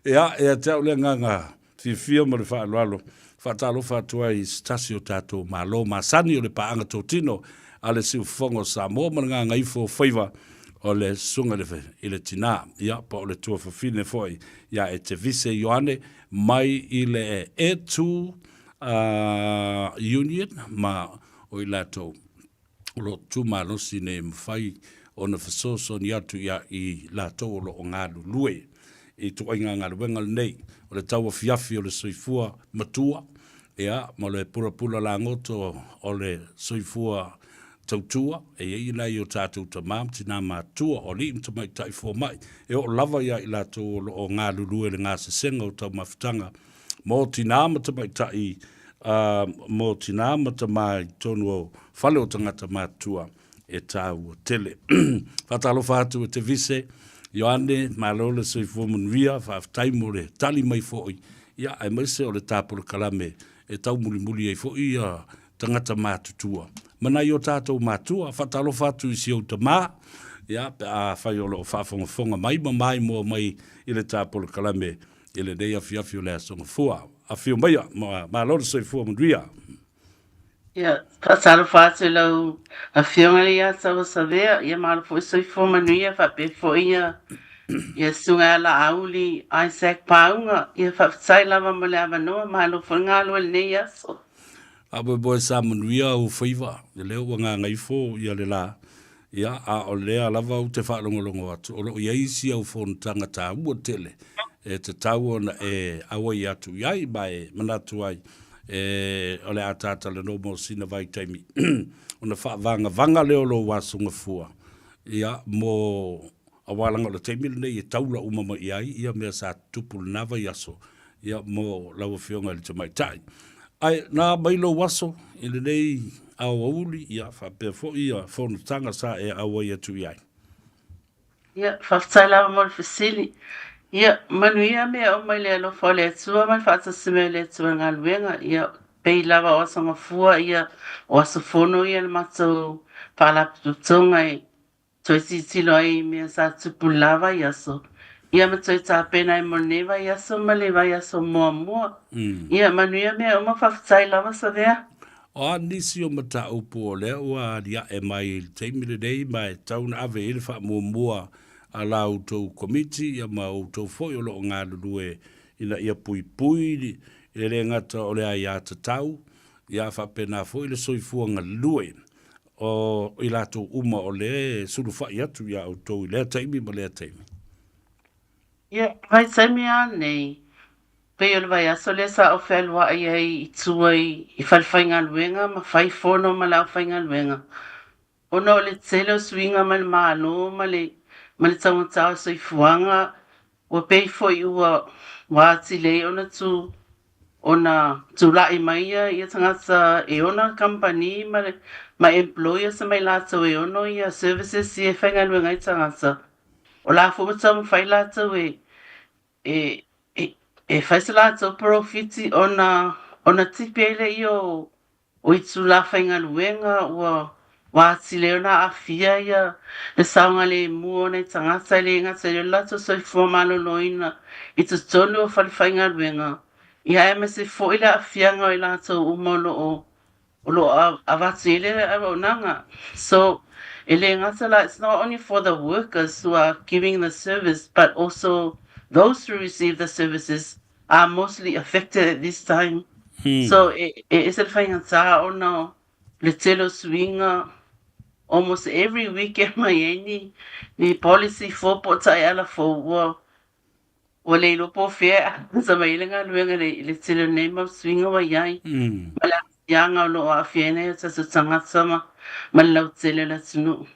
Ia, ia te au le agaga fiafia ma le faaaloalo, faatalofa atu ai i se tasi o tatou Malo masani o le paaga totino a le Siufofoga o Samoa ma le gagaifo o faiva o le Susuga i le, i le Tina, ia, po o le tuafafine foi ia Etevise Ioane mai i le Etu uh, Union ma o i latou o lo o tu malosi nei e mafai ona fesoasoani atu ia i latou o lo o galulue i ituaiga galuega lenei o le tauafiafi o le soifua matua, ia, ma le pulapula lagoto o le soifua tautua. E i ai nai o tatou tama ma tina matua, o alii ma tamaitai fomai, e oo lava ia i latou o lo o galulue i le gasesega o taumafataga mō tinā ma tamaitai, ā, mō tinā ma tamā i totonu o fale o tagata matutua e tāua tele. Faatalofa atu e te Vise, Ioane, malo le soifua manuia, faafetai mo le tali mai foi, ia, aemaise o le tā polokalame e taumulimuli ai foi ia tagata matutua. Ma nai o tātou matua, faatalofa atu i si ou tamā, ia, pe afai o lo o faafogafoga mai ma maimoa mai i le tā polokalame i lenei afiafi o le Aso Gafua. Afio maia, ma malo le soifua manuia. Ia, faatalofa atu i lau Afioga i le Ia Savea, ia malo foi soifua manuia faapea foi ia ia Susuga ia Laauli Isaac Pauga. Ia faafetai lava mo le avanoa, malo foi le galue i lenei aso. Faamoemoe sa manuia ou faiva, o lea ua gagaifo ia le la, Ia, a o lea lava ou te faalogologo atu, o lo o i ai isi au fonotaga taua tele e tatau ona e auai atu i ai, ma e manatu ai, e, o le a tatalanoa mo sina vaitaimi, ona faavagavaga lea o lou aso gafua, ia, mo, aua leaga o le taimi lenei e taula uma mai i ai ia mea sa tutupu i lena vaiaso, ia, mo lau Afioga i le Tamaitai. Ae na mai lou aso i lenei aoauli, ia, faapea foi ia fonotaga sa e auai atu i ai. Ia, faafetai lava mo le fesili. Ia, manuia mea uma i le alofa o le Atua ma le faatasi mai o le Atua i le galuega. Ia, pei lava o aso gafua, ia, o aso fono ia le matou faalapotopotoga e Toe tilotilo ai i mea sa tupu i le la vaiaso, ia ma toe tapena ai mo lenei vaiaso ma le vaiaso muamua. Ia manuia mea uma, faafetai lava Savea. O a nisi o mataupu o lea ua aliae mai i le taimi lenei ma e tatau ona ave i ai le faamuamua a la outou Komiti ia ma outou foi o lo o galulue ina ia puipui i le le gata o le aiatatau ia faapena foi le soifua galue o i latou uma o lea e sulufai atu iā outou i lea taimi ma lea taimi. Ia, vaitaimi lava nei, pei o le vaiaso lea sa ou fealuai ai i tua i falefaigaluega ma fai fono ma le aufaigaluega, ona o le tele o suiga mai le Malo ma le ma le taugata o le soifuaga, ua pei foi ua ua atili ai ona tu ona tulai mai ia ia tagata e ona kamupani ma le ma employers ma i latou e ono ia services ia e faigaluega ai tagata. O la foi ua taumafai latou e e e e fai se latou polofiti ona ona tipi ai lea o O itulā faigaluega ua ua atili ai ona aafia ia le saogalemu o nai tagata e le gata i le latou soifua maloloina i totonu o falefaigaluega, ia aemaise foi le aafiaga o i latou uma o lo o o lo o avatu i ai le auaunaga. So, e le gata la, it's not only for the workers who are giving the service but also those who receive the services are mostly affected at this time. So e ese le faigata ona o le tele o suiga almost every week e aumai ai ni ni policy fou po o taiala fou ua ua le iloa po o fea e amata mai ai le galuega i le tele o nei mau suiga ua i ai ma le aafiaga o lo o aafia ai nai o tatou tagata ma ma le lautele o le atunuu.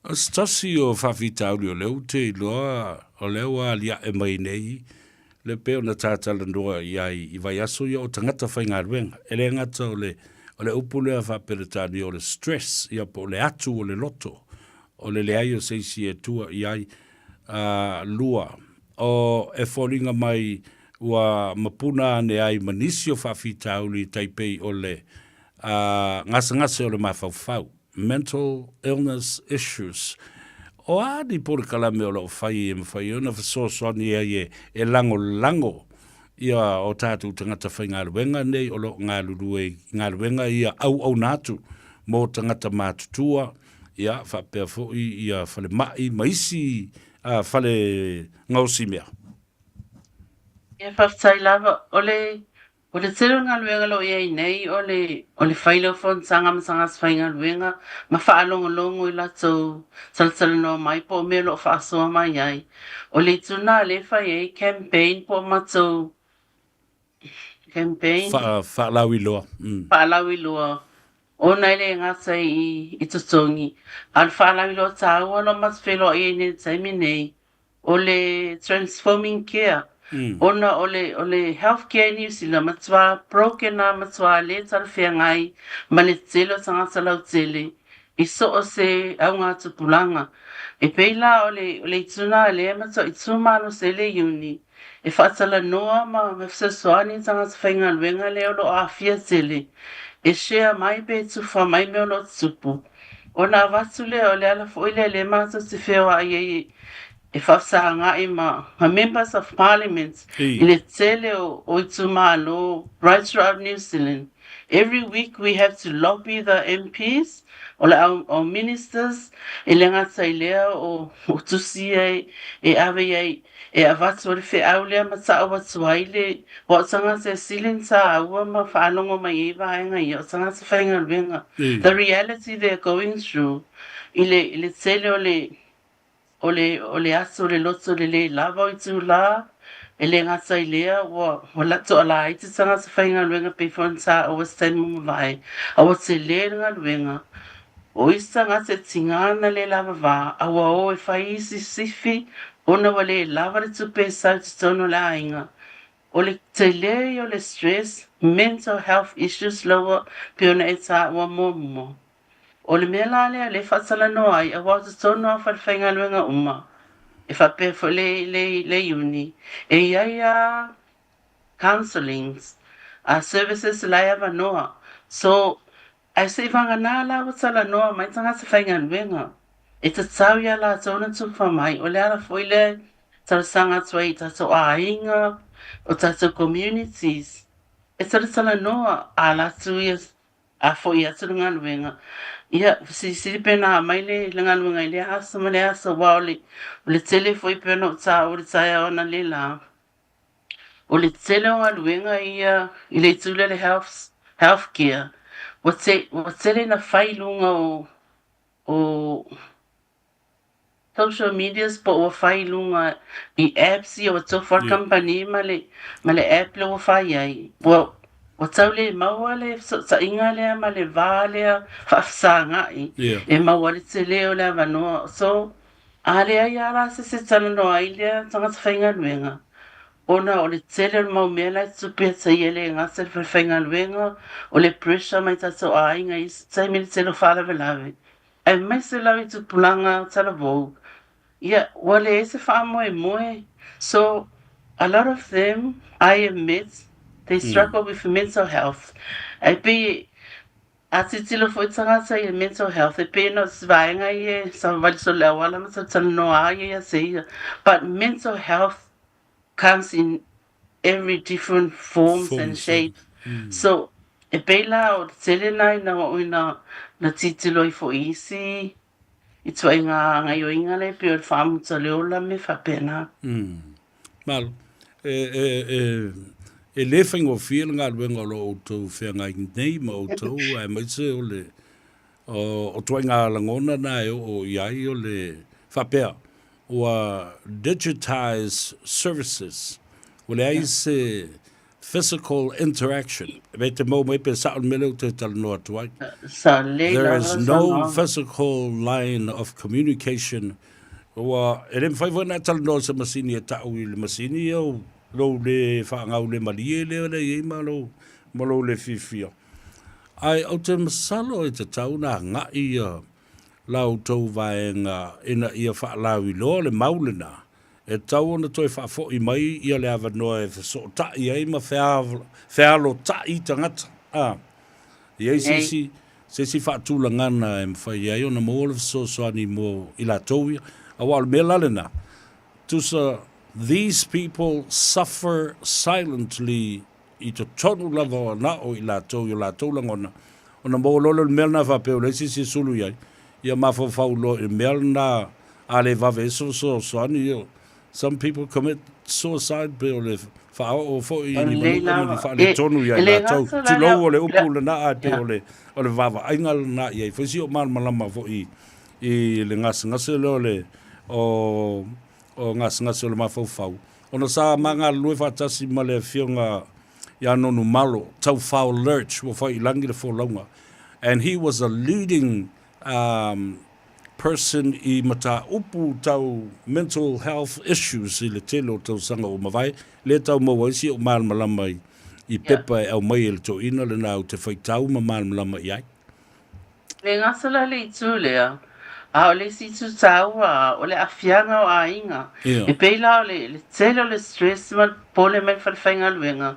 O se tasi o faafitauli o lea ou te iloa o lea ua aliae mai nei Le pei ona ta talanoa i ai i vaiaso ia o tagata faigaluega. E le gata o le, o le upu lea faa-Peretania o le stress, ia po o le atu o le loto, o le leai o se isi e tua i ai. 2, o e foliga mai ua mapuna ane ai ma nisi o faafitauli tai pei o le gasegase o le mafaufau, mental illness issues. O a ni polokalame o lo o fai e mafai ona fesoasoani ai e, e lagolago ia o tatou tagata faigaluega nei o lo o galulue i galuega ia auauna atu mo tagata matutua, ia faapea foi ia falemai ma isi fale gaosi mea. Ia faafetai lava. O le O le tele o le galuega o lo o i ai nei o le o le fai lea o fonotaga ma tagata faigaluega ma faalogologo i latou talatalanoa mai po o mea o lo o faasoa mai ai. O le itu lena lea e fai ai campaign po o matou campaign. Faalauiloa. Faalauiloa ona e le gata i totogi, a o le faalauiloa taua o lo o matou feiloai ai nei i le taimi nei, o le Transforming Care, ona o le, o le health care i Niu Sila, matua broken lava, matua le talafeagai ma le tele o tagata lautele i so o se augatupulaga. E pei la o le, o le itu lena lea e matuai malosi ai le Iuni e faatalanoa ma fesoasoani i tagata faigaluega lea o lo o aafia tele e share mai pe tufa mai mea o lo o tutupu. Ona avatu lea, o le ala foi lea lea matou te feoai ai e faafesagai ma Members of Parliament i le tele o itumalo right throughout New Zealand. Every week we have to lobby the MPs o le au Ministers, e le gata i lea o tusi ia e ave i ai e avatu ai le feau lea ma tau atu ai le aua o tagata e sili ona tāua ma faalogo mai ai vaega ia, o tagata faigaluega. The reality they are going through i le, i le tele o le, o le, o le aso o le loto le lē lava o itulā, e le gata i lea ua, ua toalaiti tagata faigaluega pei foi ona tāua se taimi ua mavae, a ua tele le galuega. O isi tagata e tiga ana le lava va, a ua o e fai isi sifi ona ua le lava le tupe e sau i totonu o le aiga. O le tele ia o le stress, mental health issues laua pei ona e taua muamua. O le mea la lea lea e faatalanoa ai aua o totonu lava o falefaigaluega uma e faapea foi le, le, le iuni, e i ai lava counsellings, services la e avanoa. So, Ae se i vagana la ua talanoa mai tagata faigaluega, e tatau iā latou ona tufa mai, o le ala foi lea e talosaga atu ai i tatou aiga, o tatou communities, e talatalanoa a latou ia a foi atu le galuega, ia fesilisili pe na aumai le galuega i lea aso ma lea aso, aua o le tele foi pei ona ou taua i le taeao analeila. O le tele o galuega ia i le itu lea o le health, health care, ua te, ua tele ina fai i luga o, o social medias po ua fai i luga i apps ia ua tofu lava le kamupani ma le, ma le app lea ua fai ai. Ua, ua tau le maua le fesootaiga lea ma le va lea faafesagai e maua ai le tele o le avanoa. So, A leai lava la se se talanoa ai lea tagata faigaluega, ona o le tele o le mau mea la e tutupu ia te ia e le gata i le falefaigaluega, o le pressure mai tatou aiga i isi taimi le tele o faalavelave, aemaise lava i tupulaga talavou, ia ua leai se faamoemoe. So, a lot of them I have met, they struggle with mental health. Ae pei A tilotilo foi tagata i le mental health e pei na o se vaega ia e savavali solo i le auala ma talatalanoa ai ia te ia but mental health comes in every different forms and shapes so e pei la o le tele na ina ua ina na tilotilo ai foi i isi ituaiga gaioiga lea e pei o le faamuta o le ola ma mea faapena. Malo. E, e, e, e le faigofie le galuega o lo o outou feagai nei ma outou, aemaise o le, o, o tuaiga lagona na e oo i ai o le faapea, ua digitize services, ua leai se physical interaction. E te mau mai pe sao le mea lea ou te talanoa atu ai. Sa lelei There lava is la no saunoaga. physical line of communication. Ua, e le mafai foi ona e talanoa i se masini e ta'u i le masini ia o lou le faagaulemalie lea lea i ai ma lou, ma lou le fiafia. Ae ou te masalo e tatau ona agai ia la outou vaega ina ia faalauiloa le mau lena E tatau ona toe faafoi mai ia le avanoa e fesootai ai ma fealotai tagata. A i ai se isi se isi faatulagana e mafai ai ona maua le fesoasoani mo i latou ia. Aua o le mea la lena, tusa these people suffer silently i totonu lava o na o i latou i o latou lagona, ona maua loa lea o le mea lena faapea ua leai se isi e sulu i ai, ia mafaufau loa i le mea lena a le vave ai se fesoasoani, ia Some people commit suicide pei o le faaoo foi i ni manu'a ma ni faaletonu ia i latou. Tulou o le upu lena ae pei o le o le vaavaaiga lena i ai foi si o malamalama foi i le gasegase lea o le o o gasegase o le mafaufau. Ona sa ma galulue faatasi ma le afioga ia Nonumalo, Taufao Lurch, ua fai i lagi le folauga. And he was a leading um, person i mataupu tau mental health issues i le tele o tausaga ua mavae, lea tau maua ai si ou malamalama i, i pepa e aumai e le toeaina lena ou te faitau ma malamalama i ai. Le gata la le itu lea, a o le isi itu taua o le aafiaga o aiga. E pei la o le, le tele o le stress ma le popole mai le fale faigaluega,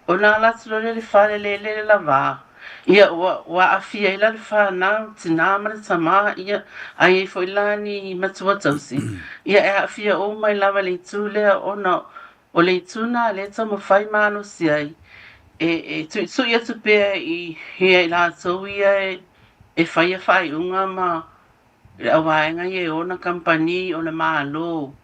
Ona ala atu loa lea i le fale lele lava, ia ua, ua aafia ai la le fanau, tinā ma le tamā, ia, a i ai foi la ni matua tausi, ia e aafia uma ai lava i le itu lea ona o le itu nā lea e taumafai malosi ai e, e tuitui atu pea i, ia i latou ia e, e faia faaiuga ma le auvaega ia e ona kamupani o le Malo.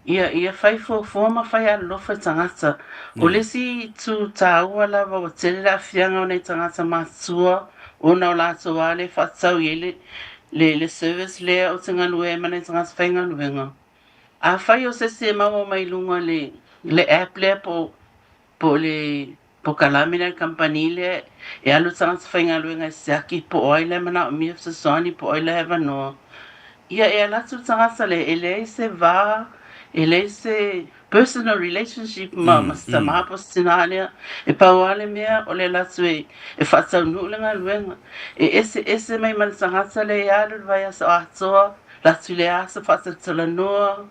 Ia, ia fai fuafua ma fai alolofa i tagata. O le isi itu taua lava ua tele le aafiaga o nai tagata matutua ona o latou lava lea e faatatau i ai le, le, le service lea ou te galue ai ma nai tagata faigaluega. Afai o se isi e maua mai luga le, le app lea po o, po o le polokalame lea a le kamupani lea e alu le tagata faigaluega e siaki po o ai la e manaomia fesoasoani po o ai la e avanoa. Ia e alu atu le tagata lea e leai se va, e leai se personal relationship ma, ma se tamā po o se tinā lea. E pau lava le mea o le alu atu e, e faataunuu le galuega. E eseese mai ma le tagata lea e alu i le vaiaso atoa, alu atu i le aso faatalatalanoa,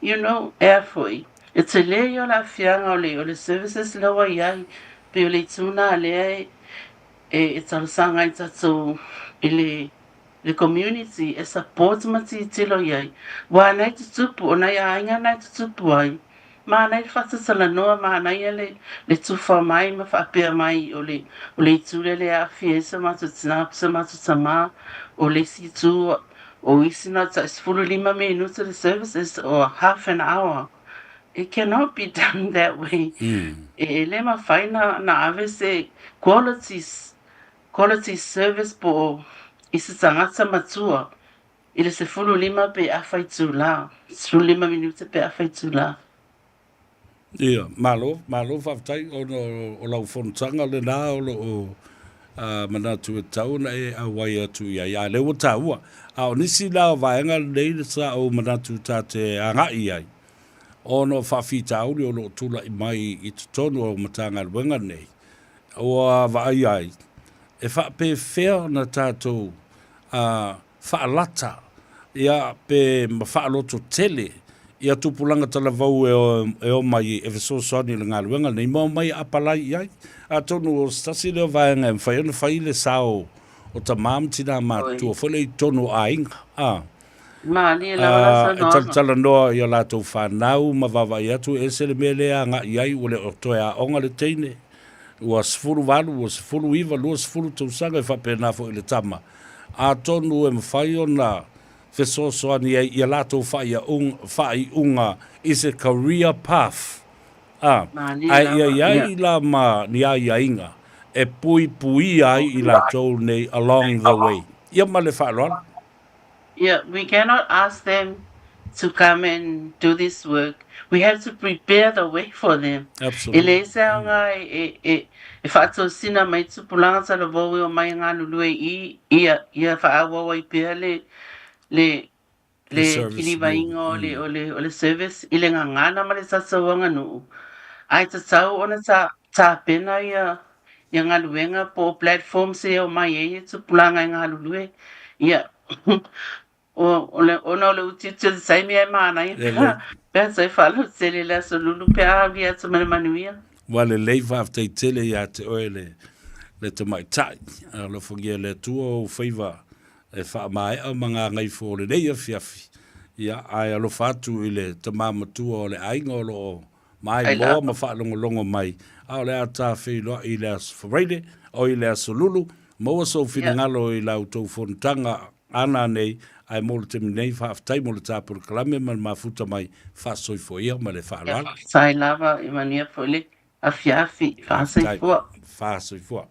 You know, ea foi, e tele ia o le aafiaga o le, o le services lea ua i ai, pei o le itu lena lea e, e, e talosaga ai tatou i le, le community e support ma tilotilo i ai. Aua na e tutupu, o nai aiga na e tutupu ai, manaia le faatatalanoa, manaia le, le tufa mai ma faapea mai o le, o le itu lea e aafia ai so matou tina ma so matou tama, o le isi itu O isi na tai 15 minute le services or half an hour. It cannot be done that way. E le mafai na, na ave se quality, quality service po o i se tagata matua i le 15 pe afa itula, 15 minute pe afa itula. Ia, malo, malo faafetai ona o lau fonotaga lena o lo o manatu e tatau ona e auai atu i ai, a o lea ua taua. A o nisi la o vaega lenei sa ou manatu ta te agai i ai, ona o faafitauli o lo o tulai mai i totonu o Matagaluega nei, ua vaai ai, e faapefea ona tatou faalata, ia, pe ma faalototele ia tupulaga talavou e omai e fesoasoani i le galuega lenei ma omai e apalai i ai. Atonu o se tasi lea o vaega e mafai ona fai le sao o tama ma tina matutua foi lea i totonu o aiga, a. Malie lava la E saunoaga. talatalanoa i a latou fanau ma vaavaai atu e ese le mea lea e agai i ai ua le o toe aoga le teine, ua 18, ua 19, 20 tausaga e faapena foi i le tama. Atonu e mafai ona fesoasoani ai i a latou faaiuga i se career path, a, Malie ae ia lava, i ia. ai la ma ni aiaiga e puipuia ai i latou nei along the way. Ia ma le faaaloalo. Ia, we cannot ask them to come and do this work, we have to prepare the way for them. E Absolutely. leai se aoga e, e, e faatosina mai tupulaga talavou e omai e galulue i i, ia faaauau ai pea le, le, Le le service kilivaiga o le, o le, o le service i le gagana ma le tatou aganuu. Ae tatau ona ta, tapena ia, ia galuega po o platforms e omai ai tupulaga e galulue. Ia, O, o le, ona o le utiuti o le taimi ae manaia pe a, pe a toe faalautele le aso Lulu pe a aulia atu ma le manuia. Ua lelei faafetai tele ia te oe le le tamaitai. Alofagia e le Atua ou faiva e faamaea ma gagaifo o lenei afiafi, ia, ae alofa atu i le tama matua o le aiga o lo o maimoa ma faalogologo mai, a o le a ta feiloai i le Aso Faraile, oi le Aso Lulu, maua sou finagalo i la outou fonotaga a nanei, ae mo le taimi nei, faafetai mo le ta polokalame ma le mafuta mai, faasoifua ia ma le faaaloalo. Faafetai lava, ia manuia foi le afiafi. Faasoifua. Faasoifua.